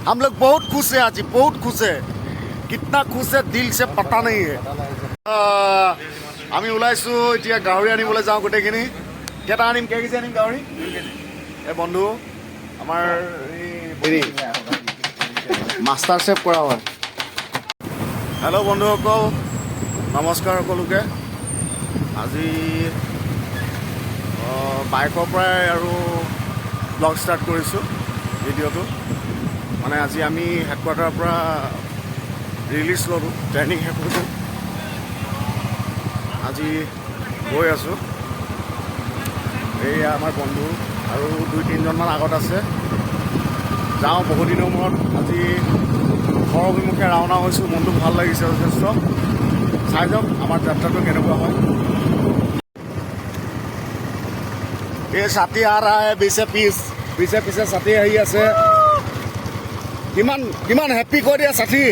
हम लोग बहुत खुश है आज, बहुत खुश है। कितना खुश है दिल से पता नहीं है। আমি ওলাইছোঁ এতিয়া গাহৰি আনিবলৈ যাওঁ গোটেইখিনি। কেইটা আনিম, কেই কেজি আনিম গাহৰি? এই বন্ধু, আমাৰ এই হেৰি মাষ্টাৰ চেফ কৰা হয়। হেল্ল' বন্ধুসকল, নমস্কাৰ সকলোকে। আজি বাইকৰ পৰাই আৰু ব্লগ ষ্টাৰ্ট কৰিছোঁ ভিডিঅ'টো। মানে আজি আমি হেডকোৱাৰ্টাৰৰ পৰা ৰিলিজ ল'লোঁ, ট্ৰেইনিং শেষ হৈ গ'ল। আজি গৈ আছোঁ। এইয়া আমাৰ বন্ধু আৰু দুই তিনিজনমান আগত আছে। যাওঁ, বহু দিনৰ মূৰত আজি ঘৰ অভিমুখে ৰাওনা হৈছোঁ। মনটো ভাল লাগিছে যথেষ্ট। চাই যাওক আমাৰ যাত্ৰাটো কেনেকুৱা হয়। এই ছাতি आ रहा है पीछे পিছ পিছে পিছে ছাতি আহি আছে। কিমান কিমান হেপ্পী কৈ দিয়া সাথী।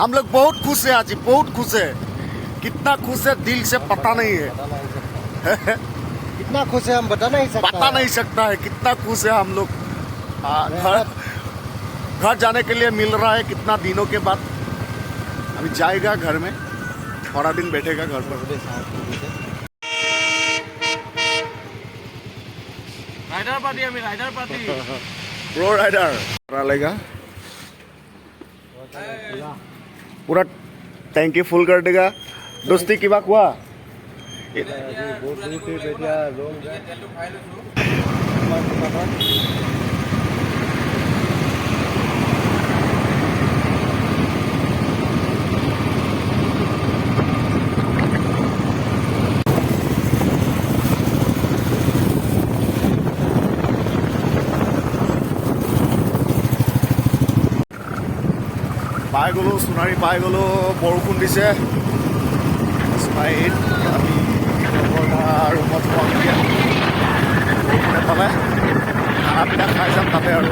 हम लोग बहुत खुश है आज, बहुत खुश है। कितना खुश है दिल से पता नहीं है। कितना खुश है हम बता नहीं सकता। पता नहीं सकता है कितना खुश है हम लोग। घर घर जाने के लिए मिल रहा है कितना दिनों के बाद। अभी जाएगा घर में, थोड़ा दिन बैठेगा घर पर। ৰাইডাৰ পাৰ্টি, আমি ৰাইডাৰ পাৰ্টি। प्रो राइडर लेगा, पूरा टैंकी फुल कर देगा। दोस्ती কিবা কোৱা। বহুত দূৰ ট্ৰিপ, এতিয়া লং। তেলটো খাই লৈছোঁ। পাই গ'লোঁ সোণাৰী, পাই গ'লোঁ। বৰষুণ দিছে সোণাৰীত। আমি ৰুমত সোমাম এতিয়া। বৰষুণে পালে খানা পিনা খাই যাম তাতে। আৰু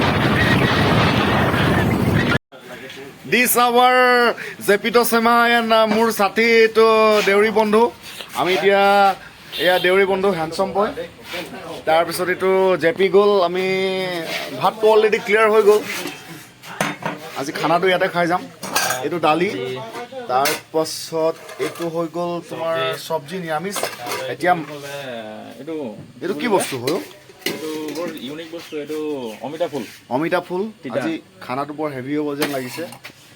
দিছ আৱাৰ জেপিটো চেমা এণ্ড মোৰ সাথী, এইটো দেউৰী বন্ধু। আমি এতিয়া এয়া দেউৰী বন্ধু হেণ্ডচম বয়। তাৰপিছত এইটো জেপি গ'ল। আমি ভাতটো অলৰেডি ক্লিয়াৰ হৈ গ'ল। আজি খানাটো ইয়াতে খাই যাম। এইটো দালি, তাৰপাছত এইটো হৈ গ'ল তোমাৰ চব্জি, নিৰামিষ। এতিয়া এইটো এইটো কি বস্তু হয় অ'? এইটো বৰ ইউনিক বস্তু, এইটো অমিতা ফুল। অমিতা ফুল। তিতা। আজি খানাটো বৰ হেভি হ'ব যেন লাগিছে।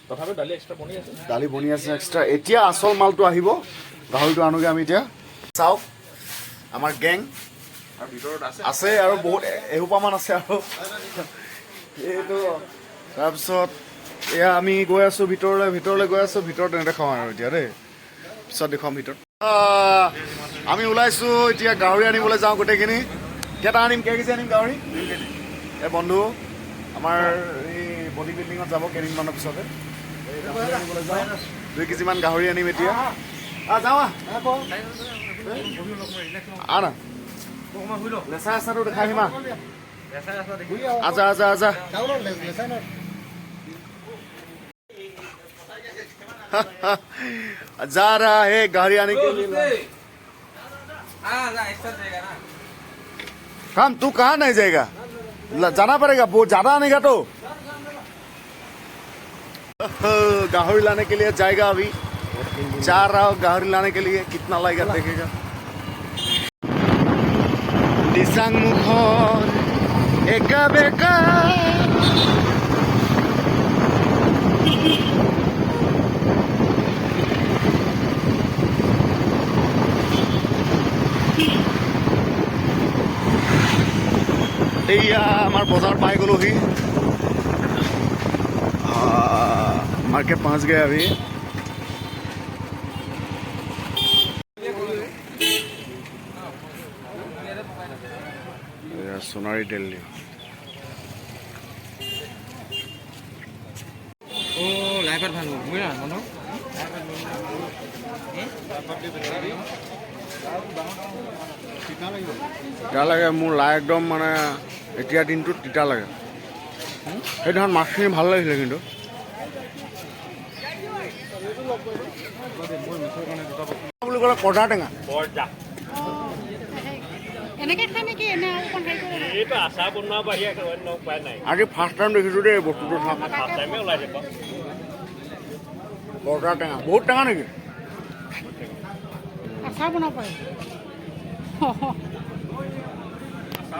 তথাপিও দালি এক্সট্ৰা বনি আছে। দালি বনি আছে এক্সট্ৰা। এতিয়া আচল মালটো আহিব, গাহৰিটো আনোগৈ আমি এতিয়া। চাওক, আমাৰ গেং আৰু ভিতৰত আছে। আছে আৰু বহুত এসোপামান আছে। আৰু এইটো তাৰপিছত এয়া আমি গৈ আছোঁ ভিতৰলৈ, ভিতৰলৈ গৈ আছোঁ। ভিতৰত নেদেখাওঁ আৰু এতিয়া দেই, পিছত দেখুৱাম ভিতৰত। আমি ওলাইছোঁ এতিয়া গাহৰি আনিবলৈ যাওঁ গোটেইখিনি। কেইটা আনিম, কেই কেজি আনিম গাহৰি? এই বন্ধু, আমাৰ এই বডি বিল্ডিঙত যাব কেইদিনমানৰ পিছতে। এই গাহৰি আনিবলৈ যাওঁ, 2 কেজিমান গাহৰি আনিম এতিয়া। যাওঁ, আহ। আহ না, লেচা ৰাস্তাটো দেখাই আহিম। আহ, আজা আজা আজা। লেচাই ন। जा रहा है गाड़ी आने के लिए। हम तू कहाँ नहीं जाएगा? जाना पड़ेगा, वो ज्यादा आनेगा तो गाहरी लाने के लिए जाएगा। अभी जा रहा हूँ गाहरी लाने के लिए, कितना लाएगा देखेगा। দিচাংমুখৰ একা বেকা। এইয়া আমাৰ বজাৰ পাই গ'লোহি। मार्केट पहुंच गए अभी। এয়া সোণাৰী দিল্লী। অ' লাইফত ভাল হ'ব, বুজিলা বন্ধু। তিতা লাগে মোৰ লাই একদম, মানে এতিয়া দিনটোত তিতা লাগে। সেইদিনাখন মাছখিনি ভাল লাগিছিলে কিন্তু। বুলি ক'লে কৰ্দা টেঙা। বৰজা। এনেকে খাই নেকি এনে আৰু অকণ হেৰি কৰিব লাগে। এইটো আচাৰ বনোৱাৰ বাহিৰে অন্য উপায় নাই। আজি ফাৰ্ষ্ট টাইম দেখিছোঁ দেই এই বস্তুটো। চাওক। ফাৰ্ষ্ট টাইমে ওলাইছে বাৰু। বৰ্তাৰ টেঙা, বহুত টেঙা নেকি? আচাৰ বনাব পাৰি।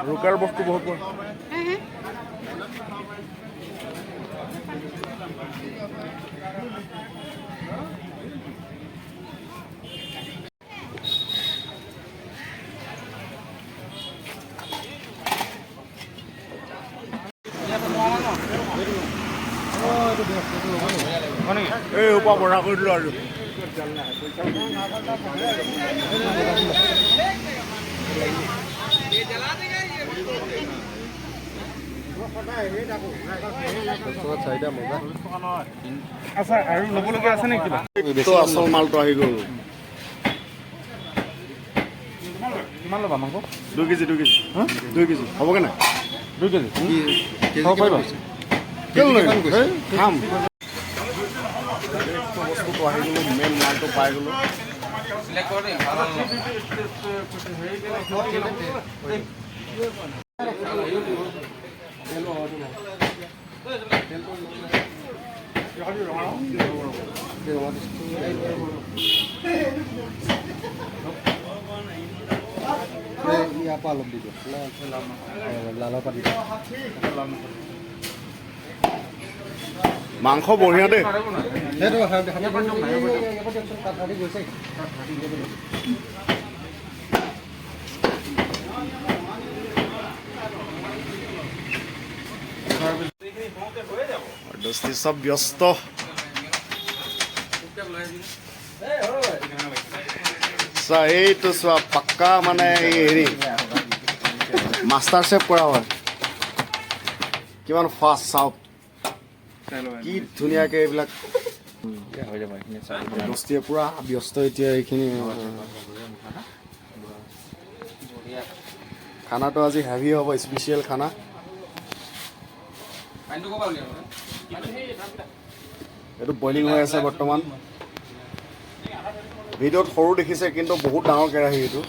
লোকেল বস্তু বহুত পোৱা। হে হে। এই সোপা বঢ়া কৰি দিলোঁ আৰু। চাৰিটা মজা। আচ্ছা, আৰু ল'বলগীয়া আছে নেকি কিবা? তো আচল মালটো আহি গ'ল। কিমান ল'বা মাংস? 2 কেজি, 2 কেজি, 2 কেজি হ'বগে নাই? 2 কেজি খাব পাৰিবা? কেলৈ নোৱাৰিম? হেই, খাম। বস্তুটো আহি গ'লো, মেইন মালটো পাই গ'লো। ইয়াৰ পৰা অলপ দি দিয়ক, লালৰ পৰা দি দিয়ক। মাংস বঢ়িয়া দেই। সেইটো কাটি গৈছে। দোস্তি চব ব্যস্ত। চোৱা, এইটো চোৱা, পাক্কা মানে এই হেৰি মাষ্টাৰ চেফ কৰা হয়। কিমান ফাষ্ট চাওক, কি ধুনীয়াকে এইবিলাক। হৈ যাব এইখিনি। দোস্তিয়ে পুৰা ব্যস্ত এতিয়া। এইখিনি খানাটো আজি হেভি হ'ব, স্পেচিয়েল খানা। এইটো বইলিং হৈ আছে বৰ্তমান। ভিডিঅ'ত সৰু দেখিছে, কিন্তু বহুত ডাঙৰ কেৰাহী এইটো।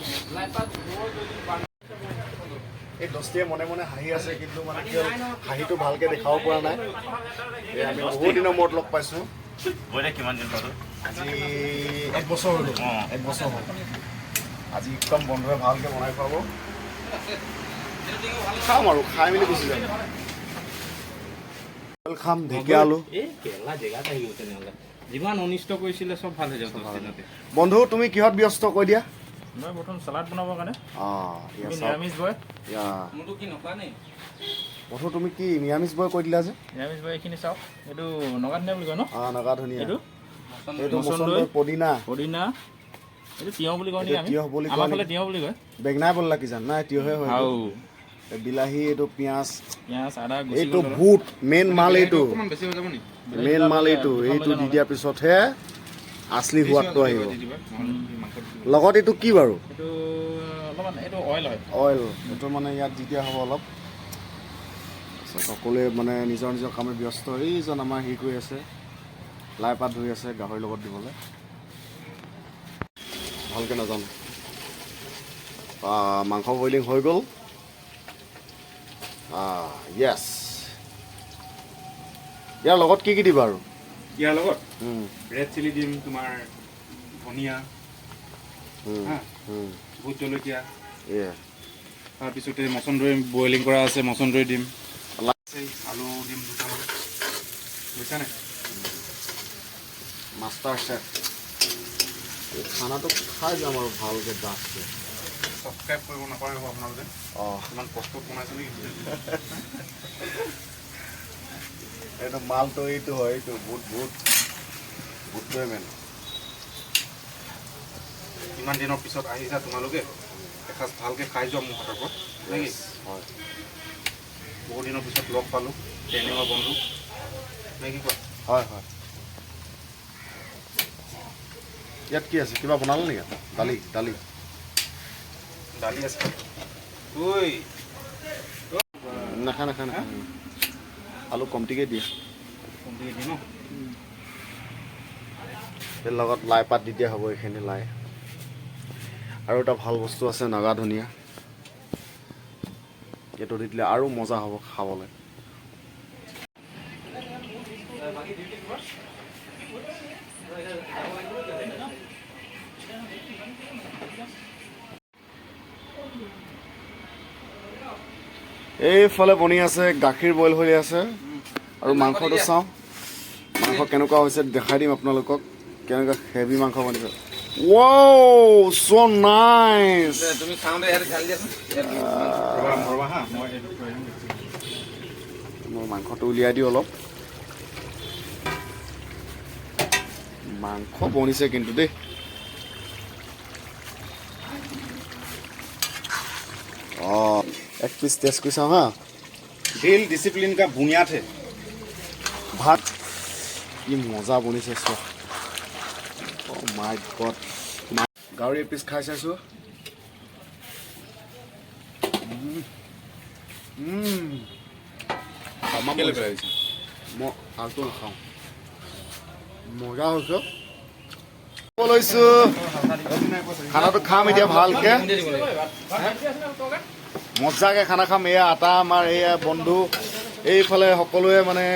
এই দোস্তিয়ে মনে মনে হাঁহি আছে, কিন্তু মানে কি হ'ল, হাঁহিটো ভালকে দেখাব পৰা নাই। এই আমি বহুত দিনৰ মূৰত লগ পাইছোঁ। কিমান দিন পাছত? আজি এক বছৰ হৈ গ'ল। এক বছৰ হ'ল। আজি একদম বন্ধুৱে ভালকে বনাই খুৱাব, খাম আৰু খাই মেলি গুচি যাম। খাম ঢেকীয়া আলু। এই কেৰেলা জেগাত আহি গ'ল তেনেহ'লে। যিমান অনিষ্ট কৰিছিলে চব ভাল হৈ যাব 10 দিনতে। বন্ধু, তুমি কিহত ব্যস্ত কৈ দিয়া। মই প্ৰথম চালাড বনাবৰ কাৰণে। অঁ, ইয়া। তুমি চাওক। নিৰামিষ বয়। ইয়া। মোৰতো কি নোখোৱা নে? বন্ধু, তুমি কি নিৰামিষ বয় কৈ দিলা যে? নিৰামিষ বয়, এইখিনি চাওক, এইটো নগা ধনিয়া বুলি কয় ন? অঁ, নগা ধনিয়া। এইটো এইটো মচন্দৈ। মচন্দৈ, পদিনা। পদিনা, এইটো তিয়হ বুলি কওঁ নেকি এইটো আমি? তিয়হ বুলি কয় আমাৰ ফালে নেকি? তিয়হ বুলি কয়। বেঙেনাই বললা কিজান, নাই, তিয়হে হয় এইটো। আৰু এই বিলাহী, এইটো পিঁয়াজ। পিঁয়াজ, আদা গুচি এইটো গ'ল অলপ। ভূত মেইন মাল এইটো। অকণমান বেছি হৈ যাব নি? মেইন মাল এইটো। এইটো দি দিয়াৰ পিছতহে আচলি সোৱাদটো আহিব। দি দিবা, নহ'লে মাংসটো লগত এইটো কি বাৰু? এইটো অলপমান, এইটো অইল হয়। অইল। এইটো মানে ইয়াত দি দিয়া হ'ব অলপ। তাৰপিছত সকলোৱে মানে নিজৰ নিজৰ কামে ব্যস্ত। এইজন আমাৰ হেৰি কৰি আছে, লাই পাত ধুই আছে গাহৰিৰ লগত দিবলৈ। ভালকৈ নাজানো। মাংস বইলিং হৈ গ'ল। য়েছ, ইয়াৰ লগত কি কি দিবা আৰু? ইয়াৰ লগত ৰেড চিলি দিম, তোমাৰ ধনিয়া, হা, ভোট জলকীয়া, তাৰপিছতে মচন্দৈ বইলিং কৰা আছে, মচন্দৈ দিম, আলু দিম দুটামান, বুজিছানে? Master chef. এই খানাটো খাই যাম আৰু ভালকৈ ডাঠকৈ। ছাবস্ক্ৰাইব কৰিব নাপাহৰিব আপোনালোকে। ইমান কষ্টত বনাইছোঁ নেকি? এইটো মালটো এইটো হয়, এইটো বুট, বুট, বুটটোৱে মেইন। ইমান দিনৰ পিছত আহিছা তোমালোকে, এসাঁজ ভালকৈ খাই যোৱা মোৰ হাতৰ পৰা, নেকি? হয়। বহুত দিনৰ পিছত লগ পালোঁ ট্ৰেইনিঙৰ বন্ধু, নে কি কোৱা? হয় হয়। ইয়াত কি আছে? কিবা বনালে নেকি? দালি, দালি। দালি আছে, ঐ। নাখায়, নাখায়, নাখায়। আলু কমটিকে দিয়ে। কমটিকে দিয়ে ন? এই লগত লাই পাত দি দিয়া হ'ব, এইখিনি লাই। আৰু এটা ভাল বস্তু আছে, নগা ধনিয়া। এইটো দি দিলে আৰু মজা হ'ব খাবলৈ। এইফালে বনি আছে গাখীৰ বইল হৈ আছে আৰু মাংসটো চাওঁ, মাংস কেনেকুৱা হৈছে দেখাই দিম আপোনালোকক, কেনেকুৱা হেভি মাংস বনিছে। Wow, so nice. তুমি খাওঁতে ইয়াতে ঢালি দিয়াচোন। মই মাংসটো উলিয়াই দিওঁ অলপ। মাংস বনিছে কিন্তু দেই। অঁ, এক পিচ টেষ্ট কৰি চাওঁ হা। दिल डिसिप्लिन का बुनियाद है। ভাত কি মজা বনিছে চোৱা। অ' মাই গড, গাহৰি এপিচ খাই চাইছোঁ। কেলে পেলাই দিছা? মই আলটো নাখাওঁ, মজা হৈছে। লৈছোঁ খানাটো খাম এতিয়া ভালকে, মজাকে খানা খাম। এয়া আটা আমাৰ, এয়া বন্ধু, এইফালে সকলোৱে মানে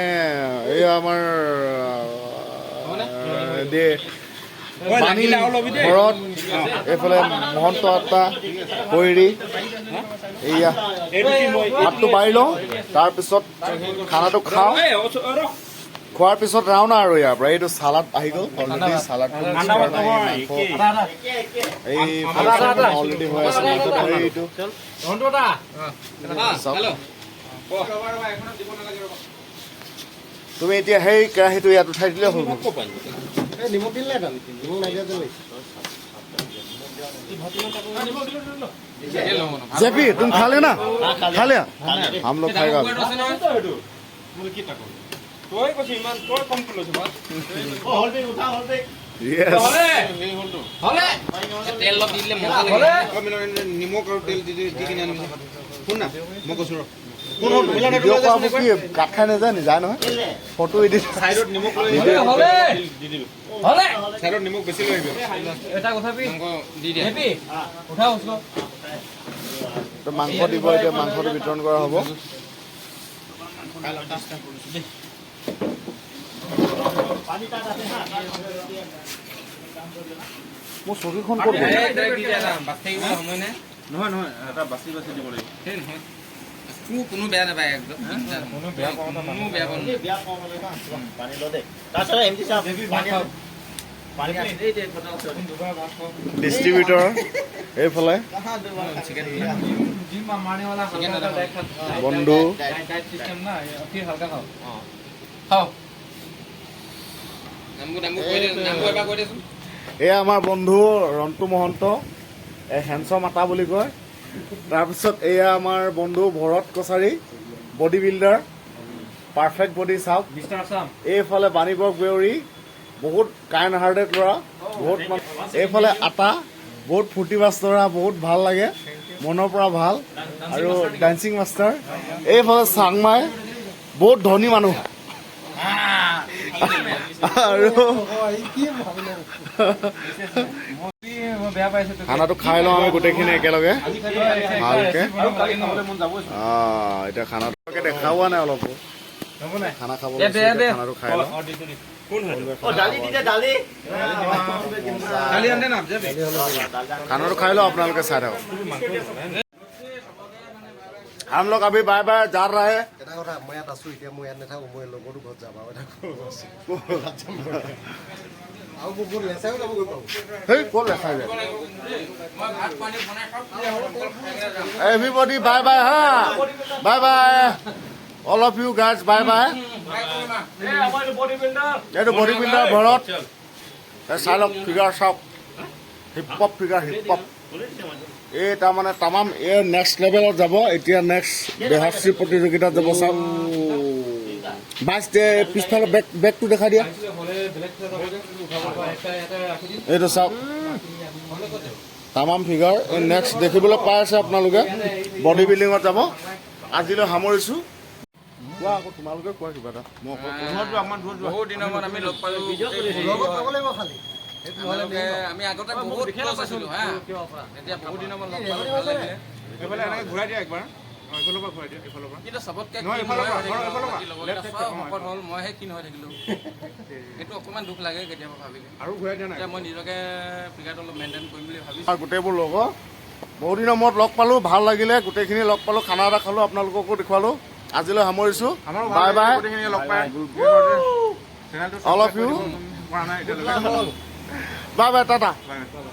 এয়া আমাৰ দে পানী ঘৰত, এইফালে মহন্ত আটা কৈৰি। এয়া ভাতটো বাঢ়ি লওঁ, তাৰপিছত খানাটো খাওঁ। খোৱাৰ পিছত ৰাওনা আৰু ইয়াৰ পৰা। এইটো চালাড আহি গ'ল অলৰেডি, চালাডটো মাংস এই অলৰেডি হৈ আছে। এইটো তুমি এতিয়া সেই কেৰাহীটো ইয়াত উঠাই দিলে হ'ল। জেপি तुम खा लेना, खा लिया हम लोग खाएगा। কাট খাই নাযায় নি? যায় নহয়, ফটো এডিট মাংস দিব। এতিয়া মাংসটো বিতৰণ কৰা হ'ব। মোৰ চকীখন ক'ত গ'ল? নহয় নহয়, এটা বাচি বাচি দিব লাগিব। কোনো বেয়া নাপায় একদম, কোনো বেয়া পাওঁ। ডিষ্ট্ৰিবিউটৰ এইফালে বন্ধু। এয়া আমাৰ বন্ধু ৰন্তু মহন্ত, এই হেণ্ডচম আটা বুলি কয়। তাৰপিছত এয়া আমাৰ বন্ধু Bharat Kachari, body builder, perfect body চাওক। এইফালে বাণীবক বেউৰী, বহুত কাইণ্ড হাৰ্টেড ল'ৰা, বহুত মানে। এইফালে আটা, বহুত ফূৰ্তি বাজ ল'ৰা, বহুত ভাল লাগে, মনৰ পৰা ভাল, আৰু ডান্সিং মাষ্টাৰ। এইফালে চাংমাই, বহুত ধনী মানুহ। আৰু খানাটো খাই লওঁ আমি গোটেইখিনি একেলগে ভালকে। এতিয়া খানাটো দেখাওৱা নাই, অলপো খানা খাব, খানাটো খাই লওঁ। খানাটো খাই লওঁ, আপোনালোকে চাই থাকক। हम लोग अभी बाय बाय जा रहा है। এটা কথা, মই ইয়াত আছো এতিয়া, মই ইয়াত নাথাকো, মই লগৰটো ঘৰত যাম। আৰু এটা আৰু বহুত লেচাইও যাবগৈ পাৰোঁ। সেই ক'ত লেচাই যায়? এভৰিবডি বাই বাই, হা, bye bye, all of you guys, bye bye. এইটো বডি বিল্ডাৰ ভৰত, চাই লওক ফিগাৰ চাওক, hip hop figure, hip hop. এই তাৰমানে তামাম এই নেক্সট লেভেলত যাব এতিয়া, নেক্সট দেহাশ্ৰী প্ৰতিযোগিতাত যাব। চাওক বাছ, পিছফালে বেগটো দেখাই দিয়া। এইটো চাওক তামাম ফিগাৰ, এই নেক্সট দেখিবলৈ পাই আছে আপোনালোকে, বডি বিল্ডিঙত যাব। আজিলৈ সামৰিছোঁ। কোৱা আকৌ, তোমালোকে কোৱা কিবা এটা। মই বহুত দিনৰ মূৰত আমি লগ পালোঁ। আমি আগতে বহুত ক্ল'জ আছিলোঁ, হা, এতিয়া বহুত দিনৰ মূৰত লগ পালোঁ, ভাল লাগিলে। এইফালে এনেকৈ ঘূৰাই দিয়া একবাৰ। এইফালৰ পৰা ঘূৰাই দিয়া, এইফালৰ পৰা। কিন্তু চবতকে নহয়, ক্ষীণ এইফালৰ ময়ে পৰা, হৈ থাকিলো, এইফালৰ পৰা। বাকী লগৰকেইটা Left side, চব অ, শকত হ'ল, মইহে ক্ষীণ হৈ থাকিলোঁ। সেইটো অকণমান দুখ লাগে কেতিয়াবা ভাবিলে। আৰু ঘূৰাই দিয়া নাই। এতিয়া মই নিজকে ফিগাৰটো অলপ মেইনটেইন কৰিম বুলি ভাবিছোঁ। আৰু গোটেইবোৰ লগৰ বহুত দিনৰ মূৰত লগ পালোঁ, ভাল লাগিলে। গোটেইখিনি লগ পালোঁ, খানা এটা খালোঁ, আপোনালোককো দেখুৱালোঁ। আজিলৈ সামৰিছোঁ। আমাৰো ভাল বাই লাগিলে বাই। গোটেইখিনিকে লগ পাই। চেনেলটো All of you. কৰা নাই এতিয়ালৈকে। Bye bye, tata. Bye.